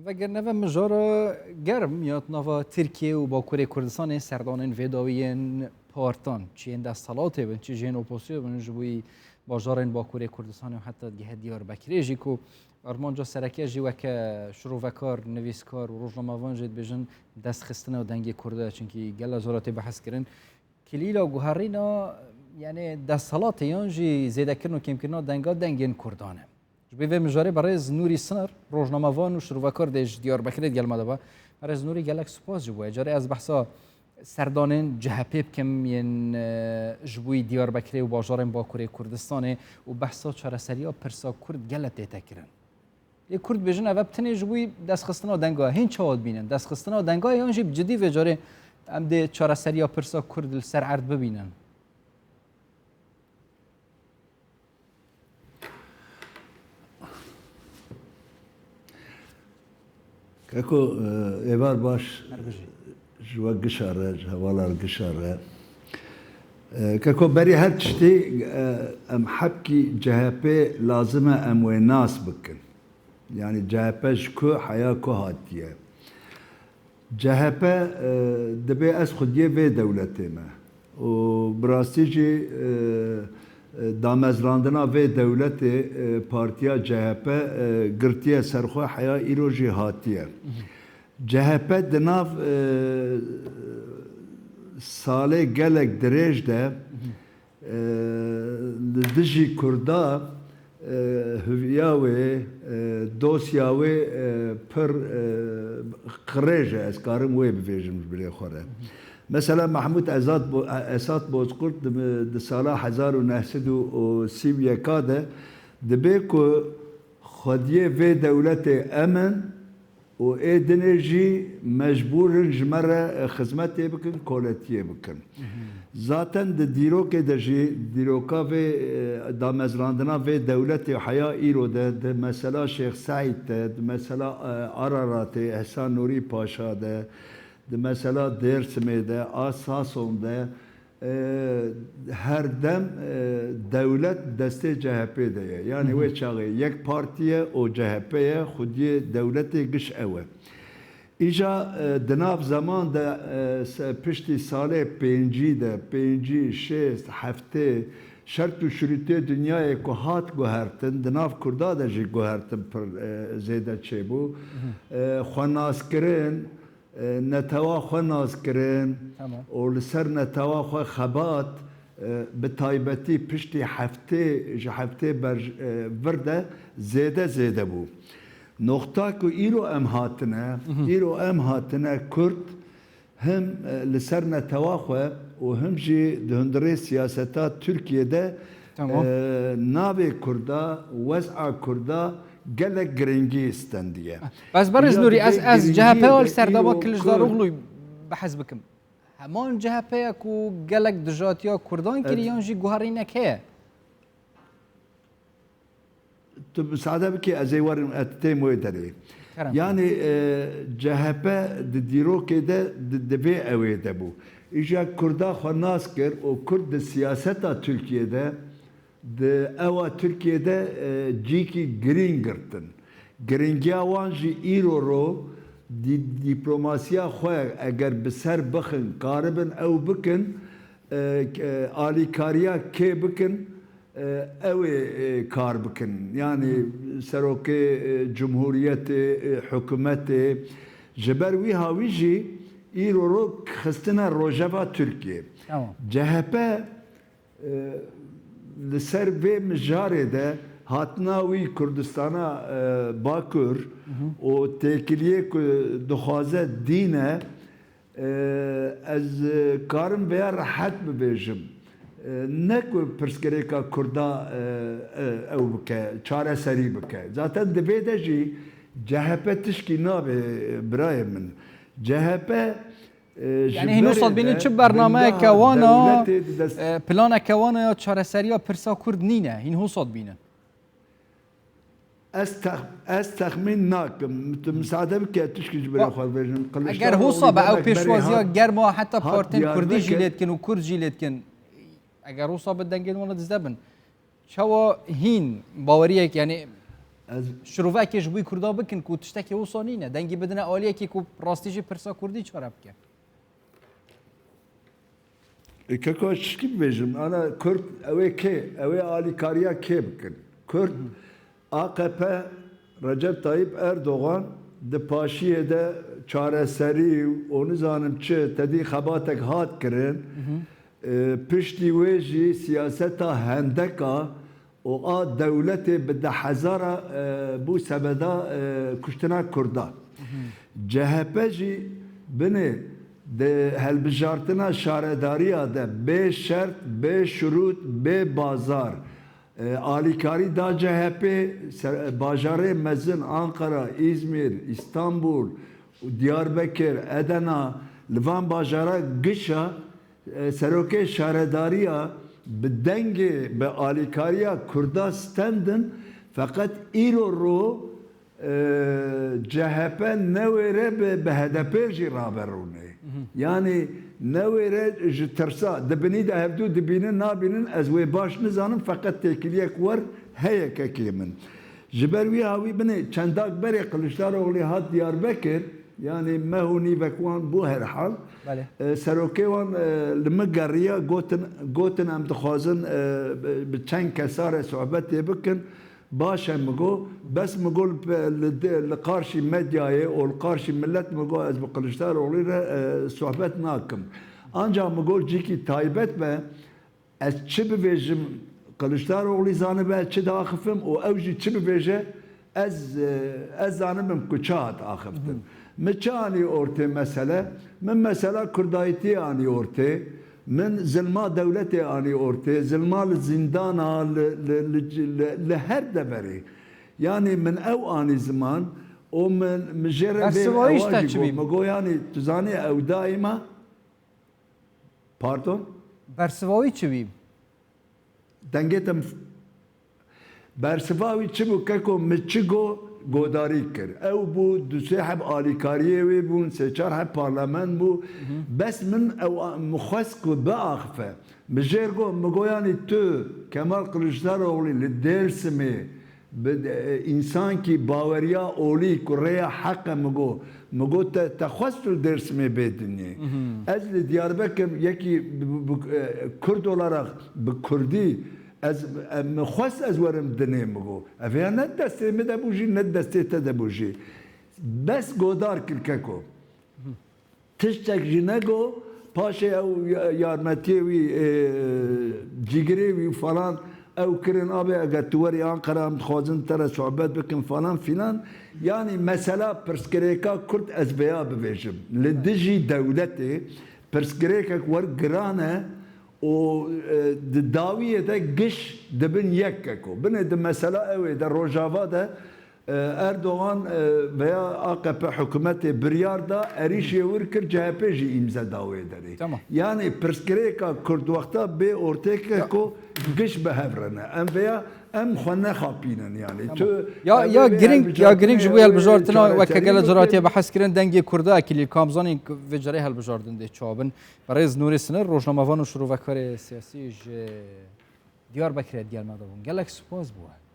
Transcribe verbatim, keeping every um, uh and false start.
Vegerine ve mijara germ ya nava Tirkiye û Bakurê Kurdistanê serdanên vê dawiyên partan, çi yên desthilatê bin, çi jî yên opozisyonê bin, ji bo bajarên Bakurê Kurdistanê û heta digehe Diyarbekirê jî ku armanca sereke jî weke şirovekar, nivîskar û rojnamevan jî dibêjin destxistina dengê Kurda ye, çunkî gelek cara tê behs kirin. Kilîla guherîna, yanî desthilatê yan jî zêdekirin û kêmkirina denga dengên Kurdan e. Ji bo vê mijarê berêz Nûrî Sinar, rojnamevan û şirovekar dê ji Diyarbekirê digel me de be. Berêz Nûrî, gelek spas ji bo. Carê ez behsa serdanên C H P bikim yên, e, ji bo Diyarbekirê û bajarên Bakurê Kurdistanê û behsa çareseriya pirsa Kurd gele tête kirin. Lê Kurd dibêjin ev bi tenê ji bo destxistina denga ye. Hîn çawa dibînin? Destxistina denga ye yan jî bi cidî vê carê em dê çareseriya pirsa Kurd li ser erd bibînin? Keko, e, êvar baş. Her bijî. Ji we gişa re, ji hevalar gişa re. E, Keko, berî her tiştî, e, em hepkî C H P lazim e em wê nas bikin. Yanî C H P ji ku heya ku hatiye. C H P, e, dibê ez xwediyê vê dewletê me. Û bi rastî jî, e, e, damezrandina vê dewletê, e, partiya C H P, e, girtiye ser xwe heya îro jî hatiye. C H P di nav, e, salê gelek dirêj de, e, li dijî Kurda, e, huviya wê, e, dosya wê, e, pir, e, qirêj e, ez karim wê bivêjim ji bilê xwe re. Mesela Mahmûd Ezat Bo-, Esat Bozkurt di, di sala hezar û neh sed û sî û yeka de dibê ku xwediyê vê dewletê em in, û ê dinê jî mecbûr in ji me re, e, xizmetê bikin, koletiyê bikin. Zaten di dîrokê de jî, dîroka vê, e, damezrandina vê dewletê heya îro de, di mesela Şêx Seîd de, di mesela, e, Araratê, Ehsan Nûrî Paşa de, di mesela Dêrsimê de, a Sason de, E, her dem, e, dewlet destê C H P de ye. Yanî wê çaxê yek partî ye û C H P ye, xwediyê dewletê giş ew e. Îja, e, di nav zeman de, e, se-, piştî salê pêncî de, pêncî, şêst, heftê, şert û şirûtê dinyayê ku hat guhertin, di nav Kurda de jî guhertin pir, e, zêde çêbû. E, xwenaskirin, e, netewa xwe nas kirin û li ser netewa xwe xebat, e, bi taybetî piştî heftê, ji heftê ber, e, vir de zêde zêde bû. Noqta ku îro em hatine, îro em hatine Kurd him, e, li ser netewa xwe û him jî di hundirê siyaseta Tirkiyê de, e, navê Kurda, wez'a Kurda gelek giringî stendiye. Bes berêz Nûrî, ez, ez C H P li serdema Kiliçdaroglu behs bikim. Heman C H P ye ku gelek dijatiya Kurdan kirî yan jî guherînek heye? Tu misade bikî ez ê werim, ez têm wê derê. Kerem. Yanî, e, C H P di dîrokê de di, di vê ewê de bû. Îja Kurda xwe nas kir û Kurd di siyaseta Tirkiyê de, di ewa Tirkiyê de, e, cîkî girîng girtin. Giringiya wan jî îro ro dî-, dîplomasiya xwe eger bi ser bixin, karibin ew bikin, e, k-, e, alîkariya kê bikin, e, ew ê, e, kar bikin. Yanî serokê, e, cumhuriyetê, e, hikûmetê. Ji ber wî hawî jî îro ro xistine rojeva Tirkiyê. Tamam. C H P, e, li ser vê mijarê de hatina wî Kurdistana, e, Bakur û têkiliyê ku dixwaze dîn e, e, ez, e, karim vêya rehet bibêjim. E, ne ku pirsgirêka Kurda, e, e, ew bike, çareserî bike. Zaten di vê de jî C H P tişkî nabe, e, birayê min. C H P, e, ji Yanî hîn berê wisa dibînin de çi bernameyeke bingeha wan a, dewletê di dest e, planeke wan a ya çareseriya pirsa Kurd nîne? Hîn wisa dibînin? Ez tex-, ez texmîn nakim. Tu misade bike tişkî ji birê xwe bêjim. Eger hosa be ew pêşwaziya germa heta partên Kurdî jî lê dikin û Kurd jî lê dikin. Eger hosa be dengên wan dizde bin. Çawa hîn baweriyek, yanî Ez Şirovekê ji bo Kurda bikin ku tiştekî wisa nîne. Dengî bidine aliyekî ku rastî jî pirsa Kurdî çare bike. E, Keko, ez çi bibêjim? Ana Kurd, ew ê kê? Ew ê alîkariya kê bikin? Kurd, A K P, Recep Tayyip Erdogan di paşiyê de çareserî û nizanim çi, tedî xebatek hat kirin. E, piştî wê jî siyaseta hendeka û a dewletê bi dehezara, e, bû sebeda, e, kuştina Kurda. C H P jî binê di helbijartina şaredariya de bê şert, bê şirût, bê bazar, e, alîkarî da C H P ser, bajarê mezin Ankara, Îzmîr, Îstanbul, Diyarbekir, Edena, li van bajara gişa, e, serokê şaredariya bi dengê, bi alîkariya Kurda stendin, feqet îro ro, e, C H P newêre bi, bi H D P jî rabe rûnê. Yanî newêre ji tirsa, di binî de hevdû dibînin, nabînin, ez wê baş nizanim, feqet têkiliyek wer heye kekê min. Ji ber wî hawî binê çendak berê Kiliçdaroglî hat Diyarbekir, yanî meh û nîvek wan bû herhal. Belê. E, serokê wan, e, li min geriya, gotin, gotin em dixwazin, e, bi, bi çend kesa re sohbetê bikin. Baş e, mi got, bes mi got li, li, li qarşî medyayê û li qarşî millet mi got ez bi Kiliçdaroglî re, e, sohbet nakim. Ancax mi got cîkî taybet be, ez çi bibêjim, Kiliçdaroglî zanibe ez çi diaxifim û ew jî çi bibêje, ez, e, ez zanibim ku çi hat axiftin. Min çi anî ortê mesele? Min mesela kurdayîtiyê anî ortê, min zilma dewletê anî ortê, zilma li zîndana, li, li, li, li, li her deverê. Yanî min ew anî ziman û min, min jê re vê Bersivayî ji ewa te jî çi got. bî? Min got, yanî tu zanî ew daîma, pardon? Bersivawî çi bî? Dengê te min f-, bersiva wî çi bû? Keko, min çi got, godarî kir. Ew bû, du sê heb alîkariyê wê bûn, sê çar heb parlament bû. Bes min ew a-, min xwest ku biaxife. Min jêr got, min got, yanî tu, Kemal Kiliçdaroglî li Dêrsimê, bi, e, însankî baweriya olî ku rêya heq e, min got, min got, te, te xwest tu li Dêrsimê bê dinyê. Ez li Diyarbekir yekî bi, bi, e, Kurd olarak bi Kurdî ez, e, min xwest ez werim dinê, min got. Ev ya ne destê min de bû jî, ne destê te de bû jî. Bes godar kir keko. Tiştek jî nego, paşê ew ya-, yarmetiyê wî, e, cîgirê wî falan ew kirin, abê eger tu werî Ankara em dixwazin te re sohbet bikin falan filan. Yanî mesela pirsgirêka Kurd ez vêya bibêjim. Li dijî dewletê pirsgirêkek wer giran e û, e, di dawiyê de giş dibin yek keko. Binê di mesela ew ê de Rojava de E, Erdogan, e, veya A K P hikûmetê biryar da erîşê wir kir, C H P jî îmze da wê derê. Tamam. Yanî pirsgirêka Kurd wexta bê ortê ke ku giş bi hev re ne. Em veya em xwe nexapînin yanî. Tamam. Tu Ya, ev ya vê giring, ya hilbijartinê giring ji bo ew ê helbijartina çareserî weke gele bikin. Coratiyê behs kirin dengê Kurda kilî kamzanîn vê carê helbijartin dê çawa bin. Berêz Nûrê Sinir, rojnamevan û şirovekarê siyasî ji Diyarbekirê digel me de bûn. Gelek spas bo we.